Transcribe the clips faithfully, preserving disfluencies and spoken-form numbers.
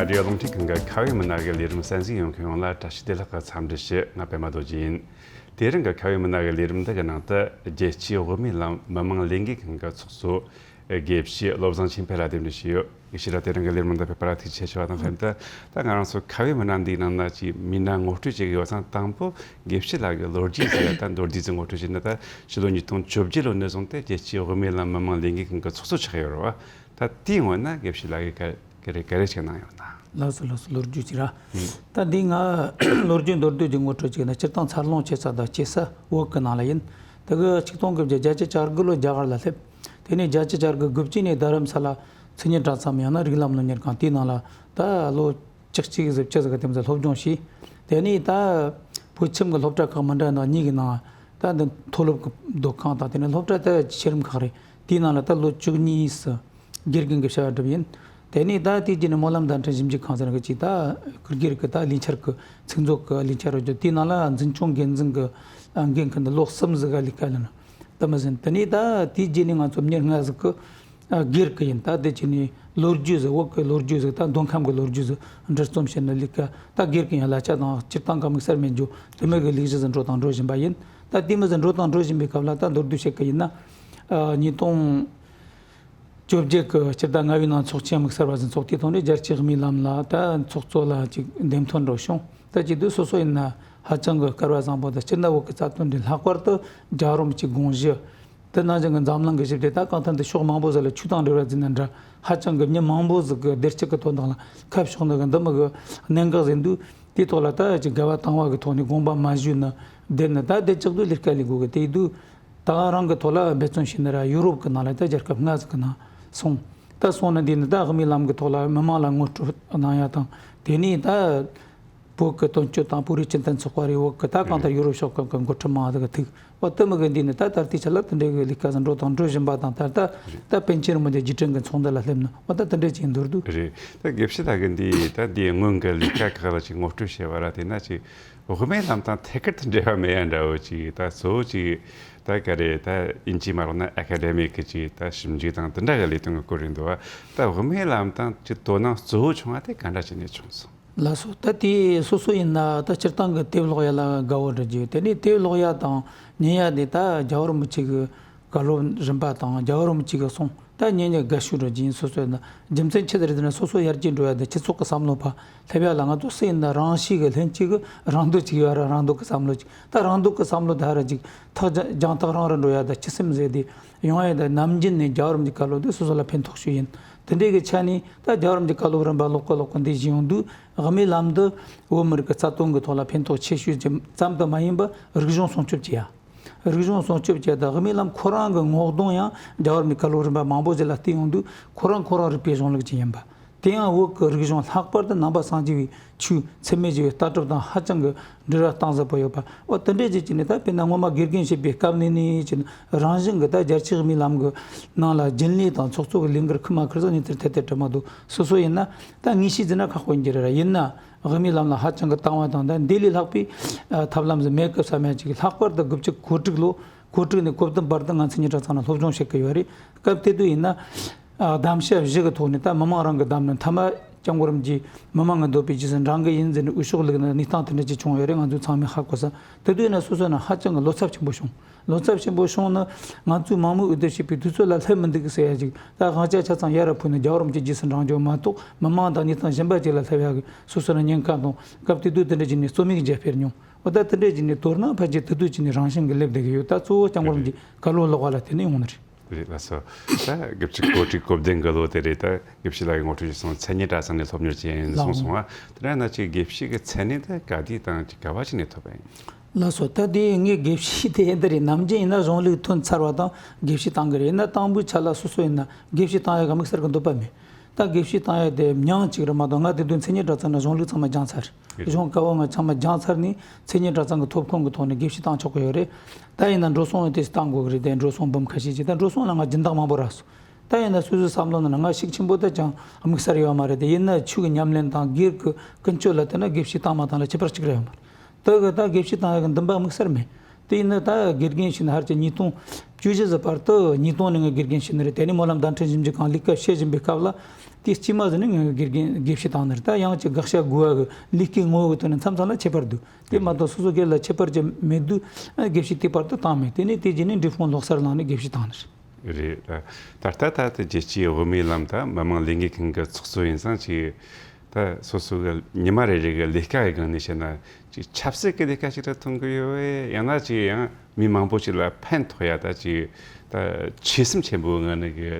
རེ་ཌི་ཡོ་རླུང་འཕྲིན་ཁང་གི་ཁ་བའི་མི་སྣ་གི་ལས་རིམ་གསན་གཟིགས་ཡོང་མཁན་ཡོངས་ལ་བཀྲ་ཤིས་བདེ་ལེགས་ཀྱི་འཚམས་འདྲི་ཞུ། ང་པད་མ་རྡོ་རྗེ་ཡིན། དེ་རིང་གི་ཁ་བའི་མི་སྣ་གི་ལས་རིམ་འདི་གི་ནང་དུ་རྒྱལ་སྤྱིའི་དབུ་མའི་ལམ་མི་མང་ལས་འགུལ་ཁང་གི་ཚོགས་གཙོ་དགེ་བཤེས་བློ་བཟང་ཆོས་འཕེལ་ལགས་གདན་འདྲེན་ཞུས་ཡོད། དགེ་བཤེས་ལགས་དེ་རིང་གི་ལས་རིམ་འདི་ཕེབས་པ་ལ་ཐུགས་རྗེ་ཆེ་ཞུ་བ་དང་ལྷན་དུ། ད་ང་རང་ཚོ་ཁ་བའི་མི་སྣ་འདིའི་ནང་ན་ཅིག་མི་སྣ་ངོ་སྤྲོད་བྱེད་དགོས་པ་ཙང་དང་པོ་དགེ་བཤེས་ལགས་ཀྱི་ལོ་རྒྱུས་ཟེར་ཡ་ད་མདོར་བསྡུས་ཀྱི་ངོ་སྤྲོད་བྱས་ན། ད་ཕྱི་ལོ་ཉིས་སྟོང་བཅོ་བརྒྱད་ལོ་ནས་བཟུང་སྟེ་རྒྱལ་སྤྱིའི་དབུ་མའི་ལམ་མི་མང་ལས་འགུལ་ཁང་གི་ཚོགས་གཙོ་ཆགས་ཡོད་རེད་བ། ད་དེའི་སྔོན་ན་དགེ་བཤེས་ལགས་ཀྱིས་ག་ག་རེ་ག་རེ་ཞིག་གནང་ཡོད་ན། ལགས་སོ་ལགས་སོ། ལོ་རྒྱུས་ཅིག་ར། ད་འདི་ང་ལོ་རྒྱུས་མདོར་བསྡུས་ཀྱི་ངོ་སྤྲོད་ཅིག་ན། སྤྱིར་བཏང་འཚར་ལོངས་བྱེད་ས་དང་སྐྱེས་ས་བོད་ཀྱི་ནང་ལ་ཡིན། དེ་གི་ཆིག་སྟོང་དགུ་བརྒྱ་བརྒྱད་ཅུ་གྱ་དགུ་ལོ་རྒྱ་གར་ལ་སླེབས། དེ་ནས་བརྒྱད་ཅུ་གྱ་དགུ་དགུ་བཅུ་ནས་རྡ་རམ་ས་ལ་མཚན་ཉིད་གྲྭ་ཚང་ཡང་ན་རིགས་ལམ་སློབ་གཉེར་ཁང་དེའི་ནང་ལ་ད་ལོ་བཅུ་གཅིག་ཟེར་བཅུ་ཟེར་གི་དེ་མོ་ཟིག་སློབ་སྦྱོང་བྱས། དེ་ནས་ད་བོད་ཁྱིམ་གྱི་སློབ་གྲྭ་ཁག་མི་འདྲ་ནང་གཉིས་ཀྱི་ནང་ད་འདི་མཐོ་སློབ་ཀྱི་སྡོད་ཁང་དང་། དེ་ནས་སློབ་གྲྭ་ད་ཆེ་རིམ་ཁག་རེད། དེའི་ནང་ལ་ད་ལོ་བཅུ་གཉིས་སུ་དགེ་རྒན་གྱི་བྱ་བ་བསྒྲུབས་ཡིན། དེ་ནས་ད་དེའི་རྗེས་ནས་སྨོན་ལམ་བརྡ་འཕྲིན་ཞིབ་འཇུག་ཁང་ཟེར་གི་ཅིག་ད་སྒེར་གྱི་ད་ལས་འཆར་གྱི་ཚིག་མཛོད་ཀྱི་ལས་འཆར་རོགས་བསྐྱོར། དེའི་ནང་ལ་འཛིན་སྐྱོང་འགན་འཛིན་གྱི་འགན་འཁུར་འདི་ལོ་གསུམ་ཟིག་ག་ལས་ཀ་ལེན། དེ་མོ་ཟིག། དེ་ནས་ད་དེའི་རྗེས་ནས་ང་ཚོ་མྱི་ལྔ་ཟིག་གི་ཨ་སྒེར་གྱི་ཡིན། ད་དེ་བྱས་ནས་ལོ་རྒྱུས་ཟིག་བོད་ཀྱི་ལོ་རྒྱུས་ཟིག་ད་མདོ་ཁམས་ཀྱི་ལོ་རྒྱུས་ཟིག་འབྲི་རྩོམ་བྱས་ནས་ལས་ཀ། ད་སྒེར་གྱི་ཡང་གླ་ཆ་དང་སྤྱིར་བཏང་གི་དམིགས་བསལ་མེད་རྒྱུ་དེ་མོ་གི་ལས་གཞི་ཟིག་འགྲོ་དང་འགྲོ་བཞིན་པ་ཡིན། ད་དེ་མོ་ཟིག་འགྲོ་དང་འགྲོ་བཞིན་པའི་སྐབས་ལ་ད་མདོར་བསྡུས་བཤད་གི་ཡིན་ན། ཨ་ཉིས་སྟོང་བཅོ་བརྒྱད་ཀྱི་སྤྱིར་བཏང་ལྔ་བའི་ནང་ཚོགས་ཆེན་དམིགས་བསལ་བ་ཟིག་ཚོགས། དེའི་ཐོག་ནས་རྒྱལ་སྤྱིའི་དབུ་མའི་ལམ་ལ་ད་ཚོགས་གཙོ་ལ་ཅིག་འདེམས་ཐོན་འགྲོ་བྱུང་། ད་ཅིག་དུས་སོ་སོ་ཡིན་ན་ཧ་ཅང་གི་སྐལ་བ་བཟང་པོ་དང་། སྤྱིར་ན་བོད་ཀྱི་རྩ་དོན་འདི་ལྷག་པར་དུ་རྒྱལ་བ་རིན་པོ་ཆེའི་དགོངས་གཞི། དེ་ནང་བཞིན་གྱི་འཛམ་གླིང་གི་ཞི་བདེ། ད་གང་ལྟར་འདི་ཕྱོགས་མང་པོ་ཟིག་ལ་ཆོས་དང་འབྲེལ་བ་འཛིན་ན་འདྲ། ཧ་ཅང་གི་མྱི་མང་པོ་ཟིག་གི་བདེ་སྐྱིད་ཀྱི་དོན་དག་ལ་ཁ་ཕྱོགས་འདི་གི་འདི་མོ་གི་གནད་འགག་ཟིག་འདུག། དེའི་ཐོག་ལ་ད་ཅིག་འགལ་བ་དང་བ་གི་ཐོག་ནས་དགོངས་པ་མ་ཞུས་ནི་བསྡད་ནི། ད་བསྡད་ཅིག་དུས་ལས་ཀ་ལས་དགོས་གི། དེ་དུས་ད་རང་གི་ཐོག་ལ་འབད་བརྩོན་བྱས་ནི་ར་ཡུ་རོབ་གི་ནང་ལ་ད་རྒྱལ་ཁབ་ལྔ་ཟིག་གི་ནང་སོང་། ད་སོང་ནི་འདི་ནི་ད་དབུ་མའི་ལམ་གི་ཐོག་ལ་མི་མང་ལ་ངོ་སྤྲོད་གནང་ཡ་དང་། དེ་ནས་ད་བོད་ཀྱི་དོན་གཅོད་དང་བོད་རིགས་སྤྱི་མཐུན་ཚོགས་པ་རེད། བོད་ཀྱི་ད་གང་ལྟར་ཡུ་རོབ་ཕྱོགས་ཁག་གི་འགོ་ཁྲིད་མང་ཟིག་གི་ཐུག་པ། དེ་མོ་གི་འདི་ནི་ད་ད་ལྟའི་ཆ་ལ་དེ་འདྲའི་གི་ལས་ཀ་ཟིག་འགྲོ་དང་འགྲོ་བཞིན་པ་དང་། ད་ལྟ་ད་པཎ་ཆེན་རིན་པོ་ཆེ་རྗེས་དྲན་གི་ཚོགས་འདུ་ལ་སླེབས་ནི་བ། ད་དེ་འདྲའི་ཅིག་མདོར་བསྡུས། རེད། ད་དགེ་བཤེས་ལགས་ཀྱིས་འདི་ད་འདིའི་སྔོན་གྱི་ལས་ཀ་ཁག་ལ་ཅིག་ངོ་སྤྲོད་བྱས་པ་ར། དེ་ན་ཅིག་དབུ་མའི་ལམ་དང་ཐད་ཀར་དུ་འབྲེལ་བ་མེད་ཡ་འདྲ་བོ་ཅིག། ད་གཙོ་བོ་ཅིག་ད་ག་རེ་ད་ཨིན་ཇི་མ་རོགས་ན་ཨེ་ཀ་ཌེ་མིག་གི་ཅིག་ད་ཞིབ་འཇུག་དང་དེ་འདྲ་གི་ལས་དོན་གྱི་སྐོར་རེད་འདུག་བ། ད་དབུ་མའི་ལམ་དང་ཅིག་དོ་སྣང་གཙོ་བོ་བྱུང་བ་དེ་ག་འདྲ་བྱས་ནས་བྱུང་སོང་། ལགས་སོ། ད་དེ་སོ་སོ་ཡིན་ན་ད་སྤྱིར་བཏང་གི་དེབ་ཀློག་ཡ་ལ་དགའ་བོ་འདྲ་ཅིག། དེ་ནས་དེབ་ཀློག་ཡ་དང་ཉན་ཡ་དེ་ད་རྒྱལ་བ་རིན་པོ་ཆེ་གི་བཀའ་སློབ་རིམ་པ་དང་། རྒྱལ་བ་རིན་པོ་ཆེ་གི་གསུང་ད་ཉན་ཉན་དགའ་ཤོས་འདྲ་ཅིག་ཡིན། སོ་སོ་ཡིན་ན་རྒྱུ་མཚན་ཆི་ཟིག་རེད་ཟེར་ན། སོ་སོ་ཡར་རྒྱས་འགྲོ་ཡ་དེ་སྤྱི་ཚོགས་ཀྱི་བསམ་བློ་ཕར་སླེབས་ཡ་ལ། ང་ཚོ་སུ་ཡིན་ན་རང་གཤིས་ཀྱི་ལྷན་སྐྱེས་ཀྱི་རང་འདོད་ཅིག་ཡོད་ར། རང་འདོད་ཀྱི་བསམ་བློ་ཅིག། ད་རང་འདོད་ཀྱི་བསམ་བློ་དེ་ཧ་ར་ཅིག་ཐག་རྒྱང་ཐག་རིང་རུ་འགྲོ་ཡ་དང་། སྤྱི་སེམས་ཟེར་དེ་ཡོང་ཡ་དང་། ནམ་རྒྱུན་ནས་རྒྱལ་བ་རིན་པོ་ཆེའི་བཀའ་སློབ་དེ་སོ་སོ་ལ་ཕན་ཐོགས་ཤོས་ཡིན། དེ་འདྲའི་གི་ཆ་ནས་ད་རྒྱལ་བ་རིན་པོ་ཆེའི་བཀའ་སློབ་རིམ་པ་ཀློག་གི་ཀློག་གི་འདི་བཞིན་ཡོང་དུས། དབུ་མའི་ལམ་འདི་བོད་མི་རིགས་ཀྱི་རྩ་དོན་གྱི་ཐོག་ལ་ཕན་ཐོགས་ཆེ་ཤོས་ཅིག་ཙམ་དུ་མ་ཡིན་པར་རིག་གཞུང་སྲུང་སྐྱོབ་བྱེད་ཡ། རིག་གཞུང་སྲུང་སྐྱོབ་བྱེད་ཡ་དང་། དབུ་མའི་ལམ་ཁོ་རང་གི་ངོ་གདོང་ཡང་རྒྱལ་བ་རིན་པོ་ཆེའི་བཀའ་སློབ་རིམ་པ་མང་པོ་ཞིག་ལ་བལྟས་ཡོང་དུས། ཁོ་རང་ཁོ་རང་རིག་པའི་གཞུང་ལུགས་ཅིག་ཡིན་པ། དེ་ཡང་བོད་ཀྱི་རིག་གཞུང་ལྷག་པར་དུ་ནང་པ་སངས་རྒྱས་པའི་ཆོས་འཚེ་མེད་ཞི་བའི་ལྟ་གྲུབ་དང་ཧ་ཅང་གི་འབྲེལ་བ་གཏིང་ཟབ་པོ་ཡོད་པ། འོ་དེ་འདྲའི་ཅིག་བྱས་ནས། ད་དཔེར་ན་ངོ་མ་དགེ་རྒན་བྱེད་པའི་སྐབས་ནས་ནས་ཅིག་རང་བཞིན་གྱི་ད་རྒྱལ་སྤྱིའི་དབུ་མའི་ལམ་གྱི་ནང་ལ་རྒྱུན་ལས་དང་ཚོགས་གཙོ་གི་ལས་འགུལ་ཁུར་མ་ཁུར་སོགས་ངས་དེར་ཐད་དེ་དྲི་མ་འདུག། སོ་སོ་ཡིན་ན་ད་ངེས་ཤེས་ཟིན་ན་ཁག་པོ་ཡིན་གྱི་རེད་ར། ཡིན་ན་དབུ་མའི་ལམ་ལ་ཧ་ཅང་གི་དང་བ་དང་། ད་འདི་ལས་ལྷག་པའི་ཨ་ཐབས་ལམ་ཟིག་མེད་སྐབས་སམ་ཡ་ཅིག། ལྷག་པར་དུ་དགུ་བཅུ་གོ་དྲུག་ལོ། གོ་དྲུག་ནས་གོ་བདུན་བར་དུ་ང་མཚན་ཉིད་གྲྭ་ཚང་ལ་སློབ་སྦྱོང་བྱེད་ཀྱི་ཡོད་རེད། སྐབས་དེ་དུས་ཡིན་ན། ཨ་གདམ་གཤིས་བཞི་གི་ཐོག་ནས་ད་མི་མང་རང་གིས་བདམས་ནས། མཐའ་མ་སྐྱབས་མགོན་རིན་པོ་ཆེས་མི་མང་གི་འདོད་པའི་རྗེས་སུ་འབྲང་གི་ཡིན་ཟེར་ནས་འོས་ཤོག་བླུགས་ནས་གནས་སྟངས་དེ་འདྲ་ཅིག་བྱུང་ཡོད་རེད། ང་ཚོས་ཚང་མས་ཧ་གོ་ས། དེ་དུས་ཡིན་ན་སོ་སོ་ན་ཧ་ཅང་གི་བློ་འཚབ་ཆེན་པོ་བྱུང་། བློ་འཚབ་ཆེན་པོ་བྱུང་ནི། ང་ཚོས་མང་མོས་འོས་བསྡུ་བྱས་པའི་དུས་ཚོད་ལ་སླེབས་མི་འདུག་གི་ཟེར་ཡ་ཅིག། ད་དབང་ཆ་ཆ་ཚང་ཡར་ར་ཕུལ་ནས་རྒྱལ་བ་རིན་པོ་ཆེའི་རྗེས་སུ་འབྲང་རྒྱུ་མ་གཏོགས། མི་མང་དང་གནས་སྟངས་གཞན་པ་ཅིག་ལ་སླེབས་ཡ་གི་སོ་སོ་ན་ཉེན་ཁ་དང་། སྐབས་དེ་དུས་དེ་འདྲ་བྱས་ནས་རྩོད་མེད་ཀྱི་རྒྱབ་སྐྱོར་མྱོང་། འོ་ད་དེ་འདྲ་བྱས་ནས་མདོར་ན་ཕལ་ཆེར་དེ་དུས་བྱས་ནས་རང་བཞིན་གྱིས་སླེབས་བསྡད་ཀྱི་ཡོད། ད་གཙོ་བོ་སྐྱབས་མགོན་རིན་པོ་ཆེའི་བཀའ་སློབ་ཀློག་པ་ལ་བརྟེན་ནས་ཡོང་ནི་རེད། རེད་ལགས་སོ། ད་དགུ་བཅུ་གོ་དྲུག་གོ་བདུན་གི་ལོ་དེ་རེད། ད་དགེ་བཤེས་ལགས་ཀྱིས་ངོ་སྤྲོད་ཞུས་སོང་། མཚན་ཉིད་གྲྭ་ཚང་ནས་སློབ་གཉེར་བྱས་ཡིན་གསུངས་སོང་ང་། དེ་ན་ན་ཅིག་དགེ་བཤེས་ཀྱི་མཚན་གནས་དེ་ག་དུས་དང་ཅིག་ག་བ་ཅིག་ནས་ཐོབ་པ་ཡིན། ལགས་སོ། ད་དེ་ངས་དགེ་བཤེས་དེ་འདི་རེད། ནམ་རྒྱུན་ཡིན་ན་གཞུང་ལུགས་ཐོན་ཚར་བ་དང་དགེ་བཤེས་བཏང་གི་རེད། ཡིན་ན་དང་པོའི་ཆ་ལ་སོ་སོ་ཡིན་ན་དགེ་བཤེས་བཏང་ཡ་གི་དམིགས་བསལ་གྱི་འདོད་པ་མེད། ད་དགེ་བཤེས་བཏང་ཡ་དེ་མྱིང་གཅིག་རེད་མ་གཏོགས། ང་དེ་དུས་མཚན་ཉིད་གྲྭ་ཚང་ནས་གཞུང་ལུགས་ཚང་མ་སྦྱངས་ཚར། གཞུང་བཀའ་པོད་ལྔ་ཚང་མ་སྦྱངས་ཚར་ནས་མཚན་ཉིད་གྲྭ་ཚང་གི་ཐོབ་ཁོངས་ཀྱི་ཐོག་ནས་དགེ་བཤེས་བཏང་ཆོག་གི་ཡོད་རེད། ད་ཡིན་ན་འགྲོ་སོང་དེ་བཏང་དགོས་ཀྱི་རེད་དེ། འགྲོ་སོང་འབུམ་ཁ་ཤས་ཅིག། ད་འགྲོ་སོང་ལ་ང་སྦྱིན་བདག་མང་པོ་རག་སོང་། ད་ཡིན་ན་སོ་སོའི་བསམ་བློ་ནང་ན་ང་ཤུགས་ཆེན་པོ་ད་ཅང་དམིགས་བསལ་ཡོད་མ་རེད་དེ། ཡིན་ན་ཆོས་ཀྱི་ཉམས་ལེན་དང་སྒེར་གྱི་ཀུན་སྤྱོད་ལ་བལྟས་ན་དགེ་བཤེས་བཏང་མ་བཏང་ལ་ཁྱད་པར་གཅིག་ར་ཡོད་མ་རེད། དེ་གི་ད་དགེ་བཤེས་བཏང་ཡ་གི་འདུན་པ་དམིགས་བསལ་མེད། དེ་ཡིན་ན་ད་དགེ་རྒན་བྱས་ནས་ཧར་གྱི་ཉིས་སྟོང་བཅུ་བཞི་ཟིན་བར་དུ། ཉིས་སྟོང་ནས་ངས་དགེ་རྒན་བྱས་ནི་རེད། དེ་ནས་སྨོན་ལམ་བརྡ་འཕྲིན་ཞིབ་འཇུག་ཁང་ལས་ཀ་བྱེད་བཞིན་པའི་སྐབས་ལ། དེ་དཀྱུས་མ་ཟིག་ནས་ངས་དགེ་རྒན་དགེ་བཤེས་བཏང་ནི་རེད། ད་ཡང་ཅིག་དགག་བྱ་དགོས་པ་གི་ལས་ཀའི་ངོ་བོ་གི་ཐོག་ནས་མཚམས་མཚམས་ལ་ཁྱད་པར་འདུག་དེ་མ་གཏོགས་སོ་སོ་སྒེར་ལ་ཁྱད་པར་ཅིག་མེད་དུས་དགེ་བཤེས་དེ་བར་དུ་བཏང་མེད། དེ་ནས་དེ་རྗེས་ནས་འབྲས་སྤུངས་བློ་གསར་གླིང་ནས་དགེ་བཤེས་བཏང་ནི་རེད། རེད། ད་ད་ལྟ་ད་ལྟ་རྒྱལ་སྤྱིའི་དབུ་མའི་ལམ་དང་མི་དམངས་ལས་འགུལ་ཁང་གི་ཚོགས་གཙོ་ཡིན་ཙང་ཅིག་ད་སོ་སོ་གི་ཉི་མ་རེ་རེ་གི་ལས་ཀ་གི་སྒང་ནས་བཤད་ན་ཅིག་ཆབ་སྲིད་ཀྱི་ལས་ཀ་ཞིག་ཏུ་མཐོང་གི་ཡོད་པས། ཡང་ན་ཅིག་ཡང་མི་མང་པོ་ཞིག་ལ་ཕན་ཐོགས་ཡ་ད་ཅིག་ད་ཆོད་སེམས་ཆེན་པོའི་ངང་ནས་གི་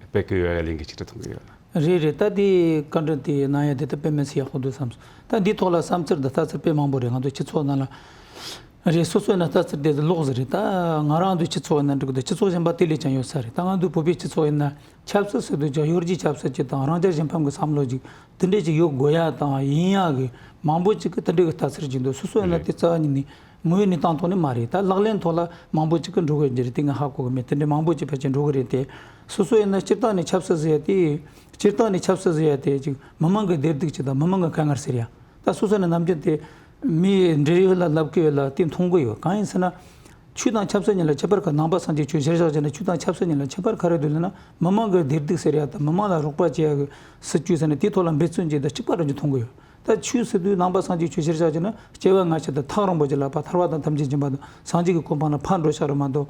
སྤེལ་གི་ཡོད་ཡ་ལས་འགུལ་ཞིག་ཏུ་མཐོང་གི་ཡོད་ལ། རེད་རེད། ད་དེ་བཀའ་འདྲི་དེ་གནང་ཡ་དེ་ད་དཔེ་མི་སྲིད་ཡག་པོ་འདུག་བསམ་སོང་། ད་འདིའི་ཐོག་ལ་བསམ་ཚུལ་དང་ལྟ་ཚུལ་དཔེ་མང་པོ་རེད། ང་ཚོ་སྤྱི་ཚོགས་ནང་ལ་རེད། སོ་སོའི་ནང་ལྟ་ཚུལ་དེ་ལོགས་ཟིག་རེད། ད་ང་རང་ཚོའི་སྤྱི་ཚོགས་ཡིན་ན་འགྲིག་གི་འདུག་སྤྱི་ཚོགས་གཞན་པ་དེ་ལས་ཀྱང་ཡོད་ས་རེད། ད་ང་ཚོའི་བོད་པའི་སྤྱི་ཚོགས་ཡིན་ན་ཆབ་སྲིད་ཟེར་དུས་ཀྱང་གཡོ་སྒྱུ་ཆབ་སྲིད་ཅིག་དང་རང་རྒྱལ་གཞན་ཕམ་གྱི་བསམ་བློ་ཅིག་དེ་འདྲས་ཅིག་ཡོད་དགོས་ཡ་དང་ཡིན་ཡ་གི་མང་པོ་ཅིག་གིས་དེ་འདྲས་གི་ལྟ་ཚུལ་ཅིག་འདུག་སོ་སོ་ཡིན་ན་དེ་རྩ་བ་ཉིད་ནས་དངོས་ཡོད་གནས་སྟངས་ཐོག་ནས་མ་རེད། ད་ལག་ལེན་ཐོག་ལ་མང་པོ་ཅིག་གིས་འགྲོ་གི་ཡོད་རྒྱུ་རེད། དེ་ང་ཧ་གོ་གི་མེད། དེ་འདྲས་མང་པོ་ཅིག་ཕལ་ཆེར་འགྲོ་གི་རེད་དེ། སོ་སོ་ཡིན་ན་སྤྱིར་བཏང་ནས་ཆབ་སྲིད་ཟེར་ཡ་དེ་སྤྱིར་བཏང་ནས་ཆབ་སྲིད་ཟེར་ཡ་དེ་ཅིག་མི་མང་གི་བདེ་སྡུག་ཅིག་དང་མི་མང་གི་དཀའ་ངལ་ཟེར་ཡ། ད་སོ་སོ་ནས་ནམ་རྒྱུན་དེ་མིའི་འབྲེལ་ཡོད་ལ་ལབ་ཀྱི་ཡོད་ལ་དེ་མཐོང་གི་ཡོད། གང་ཡིན་ཟེར་ན། ཆོས་དང་ཆབ་སྲིད་གཉིས་ལ་ཁྱད་པར་ག་ནང་པ་སངས་རྒྱས་ཆོས་གཞིར་བཞག་བྱས་ན་ཆོས་དང་ཆབ་སྲིད་གཉིས་ལ་ཁྱད་པར་ག་རེ་འདུག་ལབ་ན། མི་མང་གི་བདེ་སྡུག་ཟེར་ཡ་དང་མི་མང་ལ་རོགས་པ་བྱེད་ཡ་གི་སྲིད་ཇུས་ཟེར་ན་དེའི་ཐོག་ལ་འབད་བརྩོན་བྱས་ཏེ་གཅིག་པ་རང་གིས་མཐོང་གི་ཡོད། ད་ཆོས་ཟེར་དུས་ནང་པ་སངས་རྒྱས་ཆོས་གཞིར་བཞག་བྱས་ན་སྐྱེ་བ་སྔ་ཕྱི་དང་ཐག་རིང་པོ་ཅིག་ལ་ཕར་ཐར་པ་དང་ཐམས་ཅད་མཁྱེན་པ་དང་སངས་རྒྱས་ཀྱི་གོ་འཕང་ལ་ཕར་འགྲོ་ཤག་རེད་མ་གཏོགས།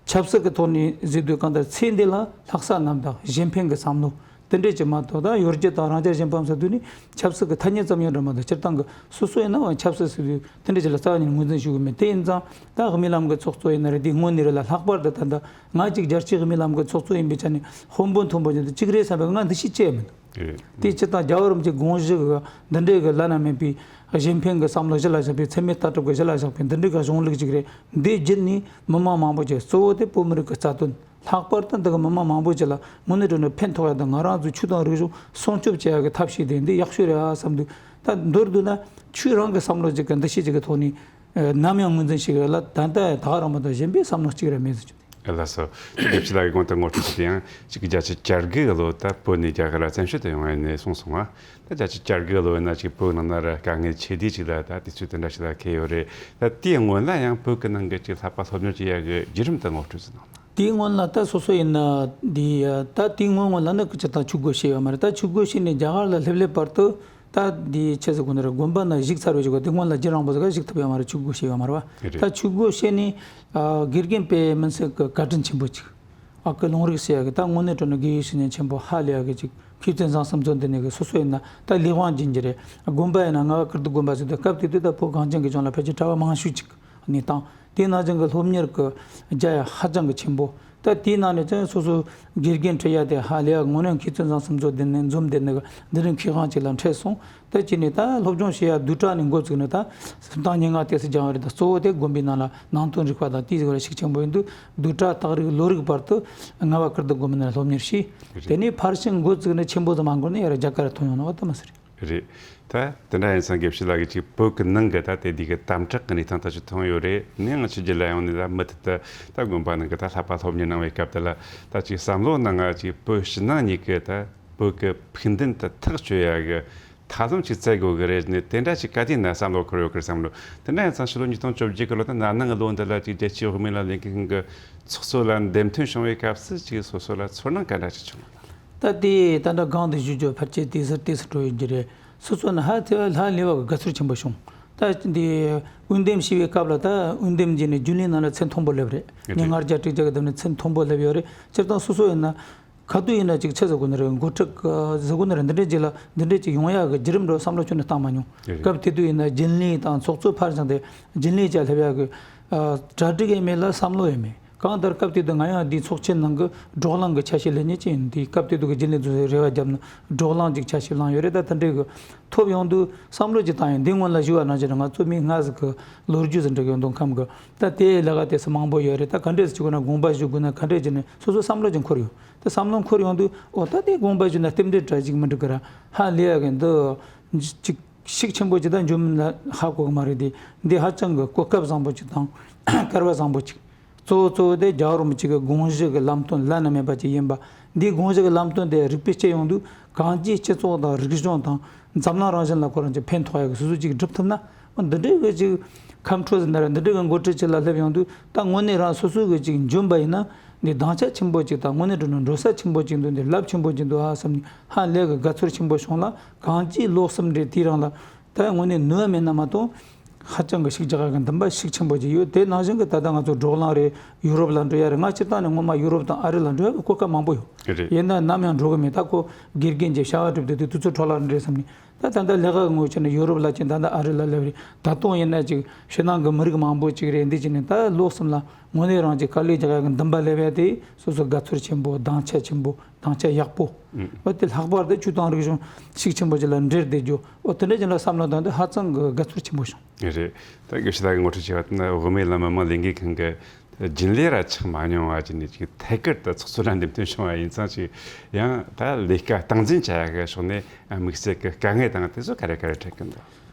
ཆབ་སྲིད་ཀྱི་ཐོག་ནས་ཟེར་དུས་གང་ལྟར་ཚེ་འདི་ལ་ལྷག་བསམ་རྣམ་དག་གཞན་ཕན་གྱི་བསམ་བློ་དེ་འདྲས་ཀྱི་མ་གཏོགས། ད་གཡོ་སྒྱུ་དང་རང་རྒྱལ་གཞན་ཕམ་ཟེར་དུས་ནི་ཆབ་སྲིད་ཀྱི་ཐ་སྙད་ཙམ་ཡང་འདྲ་མ་གཏོགས་སྤྱིར་བཏང་གི་སོ་སོ་ཡིན་ནའང་ཆབ་སྲིད་ཟེར་དུས་དེ་འདྲས་ཅིག་ལ་རྩ་བ་ཉིད་ནས་ངོས་འཛིན་ཞུ་གི་མེད། དེ་ཡིན་ཙང་ད་དབུ་མའི་ལམ་གྱི་ཚོགས་གཙོ་ཡིན་ན་རེད། དེའི་ངོས་ནས་རེད་ལ་ལྷག་པར་དུ་ད་ལྟ་ང་གཅིག་རྒྱལ་སྤྱིའི་དབུ་མའི་ལམ་གྱི་ཚོགས་གཙོ་ཡིན་པའི་ཆ་ནས་དཔོན་པོ་མཐོན་པོ་ཅན་དུ་གཅིག་རེད་བསམ་པའི་ང་འདུ་ཤེས་ཅི་ཡང་མི་འདུག་དེ་སྤྱིར་བཏང་རྒྱལ་བ་རིན་པོ་ཆེའི་དགོངས་གཞི་གི་འདི་འདྲའི་གི་བླ་ན་མེད་པའི་གཞན་ཕན་གྱི་བསམ་བློ་གཞི་ལ་བཞག་པའི་འཚེ་མེད་ལྟ་གྲུབ་ཀྱི་གཞི་ལ་བཞག་པའི་འདི་འདྲའི་གི་གཞུང་ལུགས་ཅིག་རེད། འདི་བརྒྱུད་ནས་མི་མང་མང་པོ་ཅིག་གཙོ་བོ་དེ་བོད་མི་རིགས་ཀྱི་རྩ་དོན། ལྷག་པར་དུ་འདི་གི་མི་མང་མང་པོ་ཅིག་ལ་དངོས་གནས་དྲང་གནས་ཕན་ཐོགས་ཡ་དང་ང་རང་ཚོའི་ཆོས་དང་རིག་གཞུང་སྲུང་སྐྱོབ་བྱེད་ཡ་གི་ཐབས་ཤེས་དེ་འདི་ཡག་ཤོས་རེད་ཨ་བསམ་འདུག་ད་མདོར་བསྡུ་ན་ཆོས་རང་གི་བསམ་བློ་ཅིག་གི་འདུ་ཤེས་ཅིག་གི་ཐོག་ནས་ནམ་ཡང་ངོས་འཛིན་བྱེད་གི་ཡོད་ལ་ད་ལྟ་ཡང་ད་ག་རང་མ་གཏོགས་གཞན་པའི་བསམ་བློ་གཅིག་ར་མེད་ཟེར་རྒྱུ། ལགས་སོ། དེ་ཕྱི་ལ་གི་དགོངས་དག་ངོ་སྤྲོད་དེ་ཡང་གཅིག་གི་བརྒྱད་ཅུ་གྱ་དགུ་གི་ལོ་ད་བོད་ནས་རྒྱ་གར་ལ་བཙན་བྱོལ་དུ་ཡོང་བ་ནས་གསུངས་སོང་ང་། ད་བརྒྱད་ཅུ་གྱ་དགུ་གི་ལོ་ཡིན་ན་ཅིག་བོད་ནང་ན་ར་དཀའ་ངལ་ཆེ་དུས་ཅིག་ལ་ད་དུས་ཚོད་དེ་འདྲ་ཞིག་ལ་འཁེལ་ཡོད་རེད། ད་དེའི་སྔོན་ལ་ཡང་བོད་ཀྱི་ནང་གི་ཅིག་ལྷག་པ་སློབ་གཉེར་བྱེད་ཡ་གི་བརྒྱུད་རིམ་དེ་ངོ་སྤྲོད་ཟིག་གནང་ན། དེའི་སྔོན་ལ་ད་སོ་སོ་ཡིན་ན་འདི་ད་དེའི་སྔོན་སྔོན་ལ་ནི་སྤྱིར་བཏང་ཆོས་སྒོ་ཕྱེ་ཡོད་མ་རེད། ད་ཆོས་སྒོ་ཕྱེ་ནས་རྒྱ་གར་ལ་སླེབས་སླེབས་བར་དུ་ད་འདི་ཆི་ཟེར་དགོས་ནི་རེད། དགོན་པ་ན་བཞུགས་ཚར་བའི་ཞིག་ག་དེ་སྔོན་ལ་རྒྱུན་རིང་པོ་ཟིག་ག་བཞུགས་ཐུབ་ཡོད་མ་རེད། ཆོས་སྒོ་ཕྱེ་ཡོད་མ་རེད་བ། རེད། ད་ཆོས་སྒོ་ཕྱེ་ནས་ཨ་དགེ་རྒན་པའི་མིང་ཚིག་གི་བཀའ་དྲིན་ཆེན་པོ་ཅིག་ཨ་ཁུ་ལུང་རིགས་ཟེར་ཡ་གི་ད་དངོས་གནས་དྲང་གནས་དགེ་བའི་བཤེས་གཉེན་ཆེན་པོ་ཧ་ལས་ཡ་གི་ཅིག་མཁས་བཙུན་བཟང་གསུམ་མཛོད་འདི་ནས་གི་སོ་སོ་ཡིན་ན་ད་ལས་དབང་སྦྱིན་གྱི་རེད། དགོན་པ་ཡིན་ན་རྔ་བ་ཀིརྟི་དགོན་པ་ཟེར་དུས་སྐབས་དེ་དུས་ད་བོད་གངས་ཅན་གྱི་ལྗོངས་ལ་ཕལ་ཆེར་གྲྭ་པ་མང་ཤོས་ཅིག་གནས་སྟངས། དེ་ནང་བཞིན་གྱི་སློབ་གཉེར་གྱི་རྒྱ་ཡ་ཧ་ཅང་གི་ཆེན་པོ། ད་དེའི་ནང་ནས་ཀྱང་སོ་སོ་དགེ་རྒན་ཁྲིད་ཡ་དེ་ཧ་ལས་ཡ་དངོས་གནས་མཁས་བཙུན་བཟང་གསུམ་མཛོད་འདི་ནས་འཛོམས་བསྡད་ནི་གི་འདི་རིང་མཁས་དབང་ཅིག་ལ་འཕྲད་སོང་། ད་ཅི་ནས་ད་སློབ་སྦྱོང་བྱེད་ཡ་བསྡུས་གྲྭ་ནས་འགོ་བཙུགས་ནས་ད་སེམས་ཐག་ཉེ་ང་ཏོག་ཙམ་སྦྱང་བ་རེད། ད་གཙོ་བོ་དེ་དགོན་པའི་ནང་ལ་ནང་དོན་རིག་པ་དང་དེའི་སྐོར་ལ་ཤུགས་ཆེན་པོ་ཡིན་དུས་བསྡུས་གྲྭ་སྟག་རིག་ལོ་རིག་བར་དུ་རྔ་བ་ཀིརྟི་དགོན་པའི་ནང་ལ་སློབ་གཉེར་བྱས། དེ་ནས་ཕར་ཕྱིན་འགོ་བཙུགས་ནས་ཆེན་པོ་ཙམ་མ་འགོར་ནས་ཡར་རྒྱ་གར་ཐོན་ཡོང་ནོ་བ་ད་མ་ཟེར། རེད། ད་དེ་འདྲ་ཡིན་ཙང་དགེ་བཤེས་ལགས་ཀྱིས་ཅིག་བོད་ཀྱི་ནང་གི་ད་དེ་དུས་ཀྱི་དམ་དྲག་གི་གནས་སྟངས་ད་ཅིག་མཐོང་ཡོད་རེད། ནས་ང་ཕྱི་རྒྱལ་ལ་ཡོང་ནས་ད་མུ་མཐུད་དུ་ད་དགོན་པ་ནང་གི་ད་ལྷག་པ་སློབ་གཉེར་གནང་བའི་སྐབས་དེ་ལ་ད་ཅིག་བསམ་བློ་ནང་ང་ཅིག་བོད་ཕྱི་ནང་གཉིས་ཀྱི་ད་བོད་ཀྱི་ཕུགས་འདུན་དེ་ཐག་གཅོད་ཡ་གི་ཐབས་ལམ་ཅིག་བཙལ་དགོས་གི་རེད། ནས་དེ་འདྲ་ཅིག་ག་དུས་ན་བསམ་བློ་འཁོར་ཡོད་གི་བསམ་བློ། དེ་འདྲ་ཡིན་ཙང་ཕྱི་ལོ་ཉིས་སྟོང་བཅོ་བརྒྱད་གི་ལོ་ད་ན་ནིང་གི་ལོ་འདི་ལ་ཅིག་རྒྱལ་སྤྱིའི་དབུ་མའི་ལམ་ལས་འགུལ་ཁང་གི་ཚོགས་གཙོ་ལ་འདེམས་ཐོན་བྱུང་བའི་སྐབས་སུ་ཅིག་སོ་སོ་ལ་ཚོར་སྣང་ག་འདྲ་ཅིག་བྱུང་། ད་ལྟའི་ད་ལྟ་སྒང་དུ་བཞུགས་རྒྱུ་ཕལ་ཆེར་ཏོག་ཙམ་ཏོག་ཙམ་འགྲོ་ཡོད་ཀྱི་རེད། སོ་སོ་ནི་ཧ་ཐེ་བ་ཧ་ལས་པ་གི་དགའ་ཚོར་ཆེན་པོ་བྱུང་། ད་འདི་འོས་འདེམས་བྱས་པའི་སྐབས་ལ་ད་འོས་འདེམས་བྱས་ནས་རྒྱུན་ལས་ནང་ལ་མཚན་མཐོན་པོ་སླེབས་རེད། ཉིན་ལྔ་བརྒྱ་དྲུག་བརྒྱ་གི་བསྡོམས་ནས་མཚན་མཐོན་པོ་སླེབས་ཡོད་རེད། སྤྱིར་བཏང་སོ་སོ་ཡིན་ན་ག་དུས་ཡིན་ན་ཅིག་ཆི་ཟེར་དགོས་ནི་རེད། འགོ་ཁྲིད་གི་ཟེར་དགོས་ནི་རེད། འདི་འདྲའི་རྗེས་ལ་འདི་འདྲའི་ཅིག་ཡོང་ཡག་གི་བརྒྱུད་རིམ་འདྲ་བསམ་བློ་ཁྱོན་ནས་བཏང་མ་མྱོང་། རེད། སྐབས་དེ་དུས་ཡིན་ན་རྒྱུན་ལས་དང་ཚོགས་གཙོ་ཕར་བཞག་སྟེ་རྒྱུན་ལས་ཅིག་སླེབས་ཡག་གི་གྲ་སྒྲིག་ཡང་མེད་ལ་བསམ་བློ་ཡང་མེད། གང་ལྟར་སྐབས་དེ་དུས་ང་ཡང་འདིའི་ཚོགས་ཆེན་ནང་གི་བགྲོ་གླེང་གི་ཆ་ཤས་ལེན་མཁན་ཅིག་ཡིན། དེའི་སྐབས་དེ་དུས་ཀྱི་རྒྱུན་ལས་ཚོས་རེ་བ་བརྒྱབ་ནས་བགྲོ་གླེང་ཅིག་ཆ་ཤས་བླངས་ཡོད་རེད། ད་དེ་འདྲའི་གི་ཐོབ་ཡོང་དུས་བསམ་བློ་ཅིག་བཏང་ཡིན། འདི་སྔོན་ལ་ཞུས་པ་ནང་བཞིན་ང་ཚོ་མི་ལྔ་ཟིག་གི་ལོ་རྒྱུས་ཟིག་འབྲི་གི་ཡོད་མདོ་ཁམས་གི། ད་དེའི་ལས་ཀ་དེ་ཚོ་མང་པོ་ཡོད་རེད། ད་ག་འདྲས་ཟིག་བྱེད་དགོས་ན་དགོངས་པ་ཞུ་དགོས་ན་ག་འདྲས་བྱས་ནས་སོ་སོ་བསམ་བློ་ཅིག་འཁོར་ཡོང་། ད་བསམ་བློ་འཁོར་ཡོང་དུས་ཨོ་ད་དེ་དགོངས་པ་ཞུ་ན་རྟེན་འབྲེལ་འདྲ་ཅིག་མི་འགྲིག་གི་ར་ཧ་ལས་ཡག་གི་འདི་ཅིག་ཤུགས་ཆེན་པོ་ཅིག་ད་འཇོན་མིན་ལ་ཧ་གོ་གི་མ་རེད། དེ་འདི་ཧ་ཅང་གི་གོ་སྐབས་བཟང་པོ་ཅིག་དང་སྐལ་བ་བཟང་པོ་ཅིག་གཙོ་བོ་གཙོ་བོ་དེ་རྒྱལ་བ་རིན་པོ་ཆེ་གི་དགོངས་གཞི་གི་ལམ་སྟོན་བླ་ན་མེད་པ་ཅིག་ཡིན་པ། འདིའི་དགོངས་གཞི་གི་ལམ་སྟོན་དེ་རིག་པས་དཔྱད་ཡོང་དུས་གང་ཅིའི་སྤྱི་ཚོགས་དང་རིག་གཞུང་དང་འཛམ་གླིང་རང་བཞིན་ལ་ཁོ་རང་ཚོས་ཕན་ཐོགས་ཡག་གི་སོ་སོ་ཅིག་སྒྲུབ་ཐུབ་ན། འདི་འདྲའི་གི་ཅིག་ཁམས་ཕྲུག་ཟིན་ན་ར་འདི་འདྲའི་གི་འགོ་ཁྲིད་ཅིག་ལ་སླེབས་ཡོང་དུས་ད་དངོས་གནས་རང་སོ་སོ་གི་ཅིག་འཇོན་པ་ཡིན་ན་ འདི་སྡིངས་ཆ་ཆེན་པོ་ཅིག་དང་དངོས་གནས་དྲང་གནས་འགྲོ་ས་ཆེན་པོ་ཅིག་འདུག་འདི་རླབས་ཆེན་པོ་ཅིག་འདུག་ཨ་བསམ་ནས་ཧ་ལས་གི་དགའ་ཚོར་ཆེན་པོ་བྱུང་ལ། གང་ཅིའི་ལོ་གསུམ་རེ་དེའི་རིང་ལ་ད་དངོས་གནས་ནུས་པ་མེད་ན་མ་གཏོགས་ཧ་ཅང་གི་ཤུགས་རྒྱག་ཡ་གི་འདུན་པ་ཤུགས་ཆེན་པོ་ཅིག་ཡོད། དེ་ནང་བཞིན་གི་ད་ལྟ་ང་ཚོ་བགྲོ་གླེང་རེད། ཡུ་རོབ་ལ་འགྲོ་ཡ་རེད། ང་སྤྱིར་བཏང་ནས་སྔོན་མ་ཡུ་རོབ་དང་ཨ་རི་ལ་འགྲོ་ཡ་གི་གོ་སྐབས་མང་པོ་ཡོད། རེད། ཡིན་ན་ནམ་ཡང་འགྲོ་གི་མེད། ད་ཁོ་དགེ་རྒན་གྱི་བྱ་བ་སྒྲུབ་དུས་དུས་ཚོད་འཕྲོ་བརླག་རེད་བསམ་ནས། ད་ད་ལྟ་ལས་ཀ་ངོས་ཆེ་ན་ཡུ་རོབ་ལ་ཅིག་ད་ལྟ་ཨ་རི་ལ་སླེབས་རེད། ད་དུང་ཡིན་ན་ཅིག་ཕྱི་ནང་གི་མི་རིགས་མང་པོ་ཅིག་རེད། འདི་ཅིག་ནས་ད་ལོ་གསུམ་ལ་དངོས་གནས་རང་ཅིག་དཀའ་ལས་རྒྱག་ཡ་གི་འདུན་པ་སླེབས་ཡ་དེ་སོ་སོ་དགའ་ཚོར་ཆེན་པོ། སྡིངས་ཆ་ཆེན་པོ། སྡིངས་ཆ་ཡག་པོ། ཨུ། འོ་དེ་ལྷག་པར་དུ་ཆོས་དང་རིག་གཞུང་ཤུགས་ཆེན་པོ་ཅིག་ལ་འབྲེལ་བསྡད་རྒྱུ། འོ་དེ་འདྲ་ཅིག་ལ་བསམ་བློ་བཏང་དུས་ཧ་ཅང་གི་དགའ་ཚོར་ཆེན་པོ་བྱུང་། རེད། ད་དགེ་བཤེས་ལགས་ཀྱིས་ངོ་སྤྲོད་བྱས་པ་ལྟར་ན་དབུ་མའི་ལམ་མི་མང་ལས་འགུལ་ཁང་གི་རྒྱུན་ལས་ར་ཆགས་མ་མྱོང་བ་ཅིག་ནས་ཅིག་ཐད་ཀར་དུ་ཚོགས་གཙོ་ལ་འདེམས་ཐོན་བྱུང་བ་ཡིན་ཙང་ཅིག་ཡང་ད་ལས་ཀ་སྟངས་འཛིན་བྱ་ཡ་གི་ཕྱོགས་ནས་དམིགས་བསལ་གྱི་དཀའ་ངལ་དང་དེ་ཚོ་ག་རེ་ག་རེ་འཕྲད་ཀྱི་འདུག་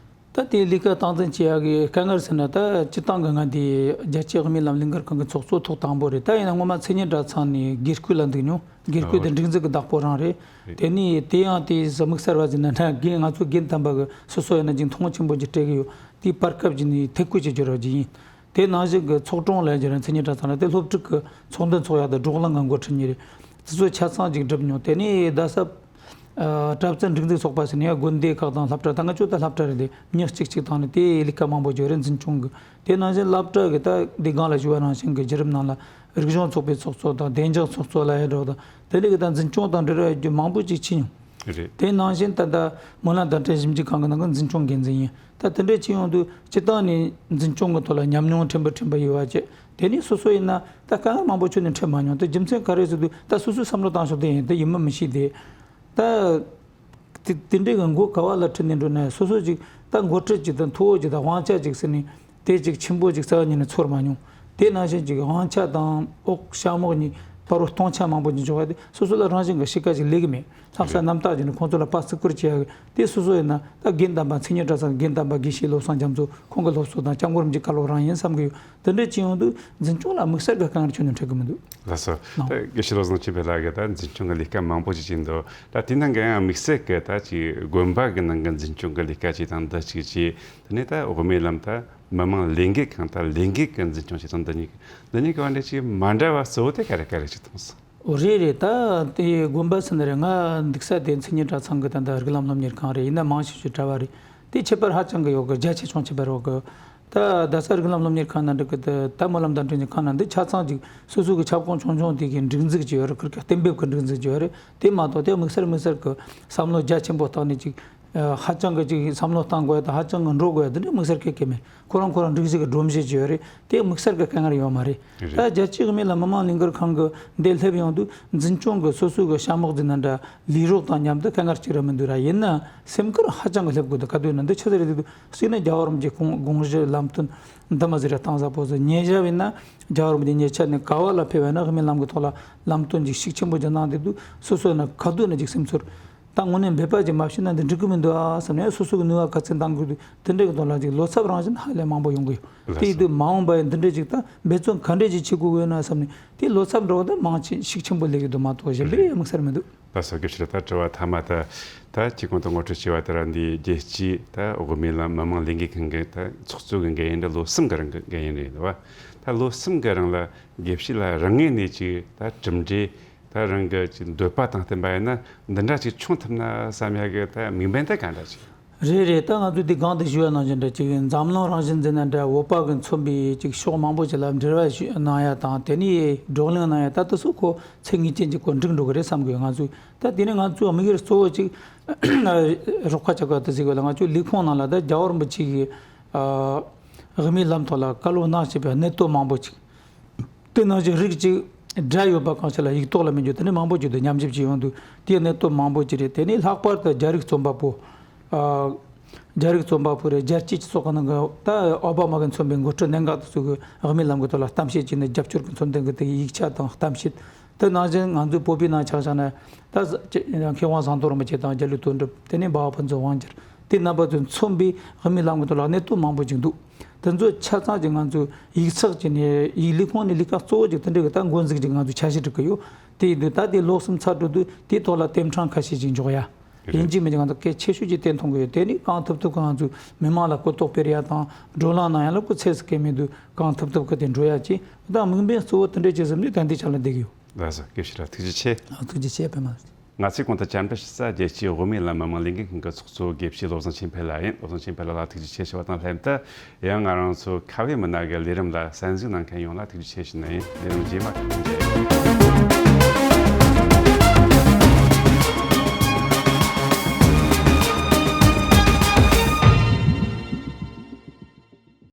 ད་ལྟའི་ལས་ཀ་སྟངས་འཛིན་བྱེད་ཡག་གི་དཀའ་ངལ་ཟེར་ན། ད་སྤྱིར་བཏང་གི་ང་འདི་རྒྱལ་སྤྱིའི་དབུ་མའི་ལམ་ལས་འགུལ་ཁང་གི་ཚོགས་གཙོ་ཐོག་དང་པོ་རེད། ད་ཡིན་ན་སྔོན་མ་མཚན་ཉིད་གྲྭ་ཚང་ནས་དགེ་སྐོས་ལ་འདུག་མྱོང་། དགེ་སྐོས་དེ་ཨོ། སྒྲིག་འཛུགས་ཀྱི་བདག་པོ་རང་རེད། རེད། དེ་ནས་དེ་ཡང་དེ་ཟ་དམིགས་བསལ་བ་ཟེར་ན་ན་རྒན་ང་ཚོ་རྒན་དམ་པ་གི་སོ་སོ་ཡིན་ན་ཅིག་མཐོང་ཆེན་པོ་ཅིག་སྤྲད་གི་ཡོད། དེའི་བར་སྐབས་ཀྱི་ནས་ཐད་སྐུལ་བྱེད་རྒྱུ་ར་ཅིག་ཡིན། དེ་ནང་བཞིན་གྱི་ཚོགས་དྲུང་ལ་ཡང་ར་མཚན་ཉིད་གྲྭ་ཚང་ལ་དེ་སློབ་ཕྲུག་གི་ཚོགས་འདུ་འཚོགས་ཡག་དང་བགྲོ་གླེང་གི་འགོ་ཁྲིད་མཁན་རེད། དེ་ཚོ་ཆ་ཚང་ཅིག་སྒྲུབ་མྱོང་། དེ་ནས་རྡ་ས་ཨ་གྲྭ་བཙུན་སྒྲིག་འཛུགས་ཚོགས་པ་ཟེར་ནས་ཡང་དགོན་སྡེ་ཁག་དང་སློབ་གྲྭ། ད་ང་ཚོ་ད་སློབ་གྲྭ་རེད། དེ་མི་གཅིག་གཅིག་དང་ནི་དེ་ལས་ཀ་མང་པོ་ཡོད་རེད། འཛིན་སྐྱོང་གི། དེ་ནང་བཞིན་སློབ་གྲྭ་གི་ད་འདི་སྒང་ལ་ཞུ་བ་ནང་བཞིན་གྱི་བརྒྱུད་རིམ་ནང་ལ་རིག་གཞུང་ཚོགས་པའི་ཚོགས་གཙོ་དང་བདེ་འཇགས་ཚོགས་གཙོ་ལ་ཡང་འགྲོ་དང་། དེ་འདྲ་གི་ད་འཛིན་སྐྱོང་དང་འབྲེལ་བ་ཡོད་རྒྱུ་མང་པོ་ཅིག་ཕྱིན་མྱོང་། རེད། དེ་ནང་བཞིན་ད་ལྟ་སྨོན་ལམ་བརྡ་འཕྲིན་ཞིབ་འཇུག་ཁང་གི་ནང་གི་འཛིན་སྐྱོང་འགན་འཛིན་ཡིན། ད་དེ་འདྲ་ཅིག་ཡོང་དུས་སྤྱིར་བཏང་ནས་འཛིན་སྐྱོང་གི་ཐོག་ལ་ཉམས་མྱོང་ཕྲན་བུ་ཕྲན་བུ་ཡོད་པ་བཅས། དེ་ནས་སོ་སོ་ཡིན་ན་ད་དཀའ་ངལ་མང་པོ་ཁྱོན་ནས་འཕྲད་མ་མྱོང་། དེ་རྒྱུ་མཚན་ག་རེ་ཟེར་དུས་ད་སོ་སོའི་བསམ་བློ་བཏང་ཕྱོགས་དེ་ཡིན། དེ་ཡིན་མིན་མི་ཤེས་དེ། ད་དེ་དེ་འདྲའི་གི་མགོ་ག་བ་ལ་ཁྲིད་ནས་འགྲོ་ན། སོ་སོ་ཅིག་ད་འགོ་ཁྲིད་ཅིག་དང་མཐོ་བོ་ཅིག་དང་དབང་ཆ་ཅིག་ཟེར་ནས་དེ་ཅིག་ཆེན་པོ་ཅིག་རྩ་བ་ཉིད་ནས་ཚོར་མ་མྱོང་། དེ་ནང་བཞིན་ཅིག་དབང་ཆ་དང་འོག་གཤམ་འོག་གཉིས་བར་དུ་སྟོང་ཆ་མང་པོ་ཅིག་འཇོག་པ་དེ་སོ་སོ་ལ་རང་བཞིན་གྱི་གཤིས་ཀ་ཅིག་སླེབས་ཀྱི་མེད། ལྷག་བསམ་རྣམ་དག་ཅིག་ནས་ཁོང་ཚོ་ལ་ཕར་བརྩི་བཀུར་བྱེད་ཡག་གི། དེ་སོ་སོ་ཡིན་ན་ད་རྒན་དམ་པ་མཚན་ཉིད་གྲྭ་ཚང་རྒན་དམ་པ་དགེ་བཤེས་བློ་བཟང་རྒྱ་མཚོ་ཁོང་གི་སློབ་གསོ་དང་སྐྱབས་མགོན་རིན་པོ་ཆེའི་བཀའ་སློབ་རང་ཡིན་བསམ་གི་ཡོད། དེ་འདྲ་ཅིག་ཡོང་དུས་འཛིན་སྐྱོང་ལ་དམིགས་བསལ་གྱི་དཀའ་ངལ་ཁྱོན་ནས་འཕྲད་ཀྱི་མི་འདུག་ལགས་སོ། ལགས། ད་དགེ་བཤེས་བློ་བཟང་ཆོས་འཕེལ་ལགས་ཀྱིས་ད་འཛིན་སྐྱོང་གི་ལས་ཀ་མང་པོ་ཞིག་བྱས་འདུག་ད་དེ་ནང་གི་ཡང་དམིགས་བསལ་གྱི་ད་ཅིག་དགོན་པ་གི་ནང་གི་འཛིན་སྐྱོང་གི་ལས་ཀ་བྱས་དང་འདི་གཅིག་བྱས། དེ་ནས་ད་དབུ་མའི་ལམ་ད་མི་མང་ལས་འགུལ་ཁང་ད་ལས་འགུལ་གི་འཛིན་སྐྱོང་བྱས་དང་འདི་གཉིས་ཀྱི་འདི་གཉིས་ཀྱི་བར་འདྲ་ཅིག་མ་འདྲ་བ་གཙོ་བོ་དེ་ག་རེ་ག་རེ་ཞིག་མཐོང་སོང་། འོ་རེད་རེད། ད་དེ་དགོན་པ་ཟེར་ན་རེད། ང་འདུག་ས་དེ་མཚན་ཉིད་གྲྭ་ཚང་གི་ད་ལྟ་རིགས་ལམ་སློབ་གཉེར་ཁང་རེད། ཡིན་ན་མང་ཆེ་ཤོས་གྲྭ་བ་རེད། དེ་ཁྱད་པར་ཧ་ཅང་གི་ཡོད་གི། རྒྱ་ཆེ་ཆུང་ཁྱད་པར་ཡོད་གི། ད་རྡ་ས་རིགས་ལམ་སློབ་གཉེར་ཁང་ནང་འདྲ་གི། ད་ད་སྨོན་ལམ་བརྡ་འཕྲིན་གྱི་ཁང་ནང་འདི་ཆ་ཚང་ཅིག་སོ་སོ་གི་ཁྱབ་ཁོངས་ཆུང་ཆུང་དེ་གི་སྒྲིག་འཛུགས་ཅིག་ཡོད་རེད། ཁིར་ཀ་གཏན་འབེབས་ཀྱི་སྒྲིག་འཛུགས་ཅིག་ཡོད་རེད། དེ་མ་གཏོགས་དེ་དམིགས་བསལ་དམིགས་བསལ་གྱི་བསམ་བློ་རྒྱ་ཆེན་པོ་བཏང་ནས་ཅིག་ཧ་ཅང་གི་ཅིག་བསམ་བློ་བཏང་དགོས་ཡ་དང་ཧ་ཅང་གི་འགྲོ་དགོས་ཡ་དེ་འདྲ་དམིགས་བསལ་གི་གི་མེད། ཁོ་རང་ཁོ་རང་སྒྲིག་གཞི་གི་སྒྲོམ་གཞི་ཅིག་ཡོད་རེད། དེ་དམིགས་བསལ་གི་དཀའ་ངལ་ཡོད་མ་རེད། རེད། ད་རྒྱལ་སྤྱིའི་དབུ་མའི་ལམ་མི་མང་ལས་འགུལ་ཁང་གི་འདི་སླེབས་ཡོང་དུས་འཛིན་སྐྱོང་གི་སོ་སོ་གི་གཤམ་འོག་འཛིན་ན་འདྲ། ལས་རོགས་དང་མཉམ་དུ་དཀའ་ངལ་གཅིག་ར་མི་འདུག་ར། ཡིན་ན་སེམས་ཁུར་ཧ་ཅང་གི་སླེབས་དགོས་འདུག་ག་དུས་ན་འདི་ཆི་ཟིག་རེད་འདུག་གཅིག་ནི་རྒྱལ་བ་རིན་པོ་ཆེའི་དགོངས་དགོངས་གཞི་ལམ་སྟོན་འདི་མ་ཟིག་ར་བཏང་ས་པོ་ཟིག་ཉེ་ཞ་བས་ན་རྒྱལ་བ་རིན་པོ་ཆེ་ཉེ་ཆར་ནས་ག་བ་ལ་ཕེབས་པ་ན་དབུ་མའི་ལམ་གི་ཐོག་ལ་ལམ་སྟོན་ཅིག་ཤུགས་ཆེན་པོ་ཅིག་གནང་བསྡད་དུས་སོ་སོ་ན་ག་དུས་ན་ཅིག་སེམས་ཚོར། ད་དངོས་གནས་འབད་པ་ཅིག་མ་བྱས་ན་འདི་འགྲིག་གི་མི་འདུག་ཨ་བསམ་ནས་སོ་སོ་གི་ནུས་པ་ག་ཚད་འདང་དགོས་འདུག་དེ་འདྲ་གི་དོན་ལ་ཅིག་བློ་འཚབ་རང་བཞིན་ཧ་ལས་མང་པོ་ཡོང་གི་ཡོད། དེ་ཡིན་དུས་མ་འོངས་པ་ཡང་འདི་འདྲ་ཅིག་ད་འབད་བརྩོན་ག་འདྲ་ཅིག་བྱེད་དགོས་ཀྱི་ཡོད་ན་བསམ་ནས་དེ་བློ་འཚབ་འདྲ་བོ་ད་མང་ཆེ་ཤུགས་ཆེན་པོ་སླེབས་ཀྱི་འདུག་མ་གཏོགས་གཞན་པའི་དམིགས་བསལ་མི་འདུག་ད་སོ་སྐྱོ་ཕྱིར་ད་དྲི་བ་ཐ་མ་ད་ད་ཅིག་གོང་དུ་ངོ་སྤྲོད་བྱས་པ་ལྟར་འདི་རྒྱལ་སྤྱིའི་ད་དབུ་མའི་ལམ་མི་མང་ལས་འགུལ་ཁང་གི་ད་ཚོགས་གཙོ་གི་འགན་ཡིན་འདྲ་ལོ་གསུམ་གི་རིང་གི་འགན་ཡིན་རེད་འདུག་བ། ད་ལོ་གསུམ་གི་རིང་ལ་དགེ་བཤེས་ལགས་རང་ངོས་ནས་ཅིག་ད་གྲུབ་འབྲས། ད་རང་གི་ཅིག་འདོད་པ་དང་བསྟུན་པ་ཡིན་ན་འདི་འདྲ་ཅིག་བྱུང་ཐུབ་ན་བསམ་ཡ་གི་ད་དམིགས་འབེན་དེ་ག་འདྲ་ཅིག་རེད་རེད། ད་ང་ཚོས་འདི་གོང་དུ་ཞུས་པ་ནང་བཞིན་འདྲ་ཅིག་འཛམ་གླིང་རང་བཞིན་འཛིན་ན་འདྲ་བོད་པ་གི་མཚོན་པའི་ཅིག་ཕྱོགས་མང་པོ་ཅིག་ལ་འབྲེལ་བ་ཞུ་གནང་ཡ་དང་དེ་ནས་བགྲོ་གླེང་གནང་ཡ་ད་དེ་ཚོ་ཁོ་ཚད་ངེས་ཅན་ཅིག་ཁོ་འགྲིག་འགྲོ་གི་རེད་བསམ་གི་ཡོད། ང་ཚོས་ད་དེ་ནས་ང་ཚོའི་དམིགས་ཡུལ་གཙོ་བོ་ཅིག་རོགས་པ་བྱ་དགོས་ད་ཟེར་གི་ཡོད་ལ། ང་ཚོའི་ལས་ཁུངས་ནང་ལ་ད་རྒྱལ་བ་རིན་པོ་ཆེ་གི་དབུ་མའི་ལམ་ཐོག་ལ་བཀའ་སློབ་གནང་བཞིན་པའི་གནད་དོན་མང་པོ་ཅིག་དེ་ནང་བཞིན་རིགས་གཅིག་སྒྲ་ཡོད་པ་གང་ཞིག་ལ་ཡིག་ཐོག་ལ་མི་འཇུག་དེ་ནས་མང་པོ་ཅིག་འདུག་ཉམས་ཞིབ་བྱེད་ཡོང་དུས་དེའི་གནད་དོན་མང་པོ་ཅིག་རེད། དེ་ནས་ལྷག་པར་དུ་རྒྱ་རིགས་རྩོམ་པ་པོ། ཨ། རྒྱ་རིགས་རྩོམ་པ་པོ་རེད། རྒྱལ་སྤྱིའི་སྤྱི་ཚོགས་ཁག་ནང་གི་ད་ཨོ་བྷ་མ་གིས་མཚོན་པའི་འགོ་ཁྲིད་གནད་འགག་དེ་ཚོ་གི་དབུ་མའི་ལམ་གི་ཐོག་ལ་གཏམ་བཤད་བྱས་ནས་རྒྱབ་སྐྱོར་གི་མཚོན་ལྡན་གི་དེ་ཡིག་ཆ་དང་གཏམ་བཤད། དེ་ནང་བཞིན་ང་ཚོའི་བོད་པའི་ནང་ཆ་བཞག་ན་ད་མཁས་དབང་ཟམ་གདོང་རིན་པོ་ཆེ་དང་རྒྱ་ལོ་དོན་གྲུབ། དེ་ནས་འབའ་བ་ཕུན་ཚོགས་དབང་རྒྱལ། དེ་རྣམ་པ་ཚོས་མཚོན་པའི་དབུ་མའི་ལམ་གྱི་ཐོག་ལ་གནད་དོན་མང་པོ་ཅིག་འདུག་དེ་ཚོ་ཆ་ཚང་ཅིག་ང་ཚོས་ཡིག་ཚགས་ཀྱི་ནས་ཡིག་ལས་ཁུངས་ནས་ལས་ཀ་གཙོ་བོ་ཅིག་དེ་འདྲ་གི་ད་འགོ་འཛུགས་ཅིག་ང་ཚོས་འཆར་གཞི་སྒྲིག་གི་ཡོད། དེ་ཡིན་དུས་ད་དེ་ལོ་གསུམ་ཚར་འགྲོ་དུས་དེའི་ཐོག་ལ་རྟེན་འབྲེལ་ཁ་ཤས་ཅིག་འཇོག་ཡ། རེད། ཡིན་གཅིག་མིན་གཅིག་ང་ཚོ་གལ་ཆེ་ཤོས་ཀྱི་བསྟན་ཐོག་གི་ཡོད། དེ་ནི་གང་ཐུབ་ཐུབ་ཀྱིས་ང་ཚོས་མི་མང་ལ་གོ་རྟོགས་སྤེལ་ཡ་དང་བགྲོ་གླེང་གནང་ཡ་ལ་ཁོ་ཚེ་སུ་སྐྱེལ་མི་འདུག་གང་ཐུབ་ཐུབ་ཀྱིས་དེ་འགྲོ་ཡ་ཅིག་ད་དམིགས་འབེན་གཙོ་བོ་དེ་འདྲ་ཅིག་བཟུང་ནས་ཏན་ཏན་ཆ་ལ་བསྡད་ཀྱི་ཡོད། ལགས་སོ། དགེ་བཤེས་ལགས་ཐུགས་རྗེ་ཆེ། ཨ། ཐུགས་རྗེ་ཆེ། པད་མ་ལགས། ང་ཚོས་གོང་དུ་བཅར་འདྲི་ཞུ་ས་རྒྱལ་སྤྱིའི་དབུ་མའི་ལམ་མི་མང་ལས་འགུལ་ཁང་གི་ཚོགས་གཙོ་དགེ་བཤེས་བློ་བཟང་ཆོས་འཕེལ་ལགས་ཡིན། བློ་བཟང་ཆོས་འཕེལ་ལགས་ལ་ཐུགས་རྗེ་ཆེ་ཞུ་བ་དང་ལྷན་དུ། ཡང་ང་རང་ཚོ་ཁ་བའི་མི་སྣ་གི་ལས་རིམ་ལ་གསན་གཟིགས་གནང་མཁན་ཡོངས་ལ་ཐུགས་རྗེ་ཆེ་ཞུ་ནི་ཡིན། ལས་རིམ་རྗེས་མ་མཇལ།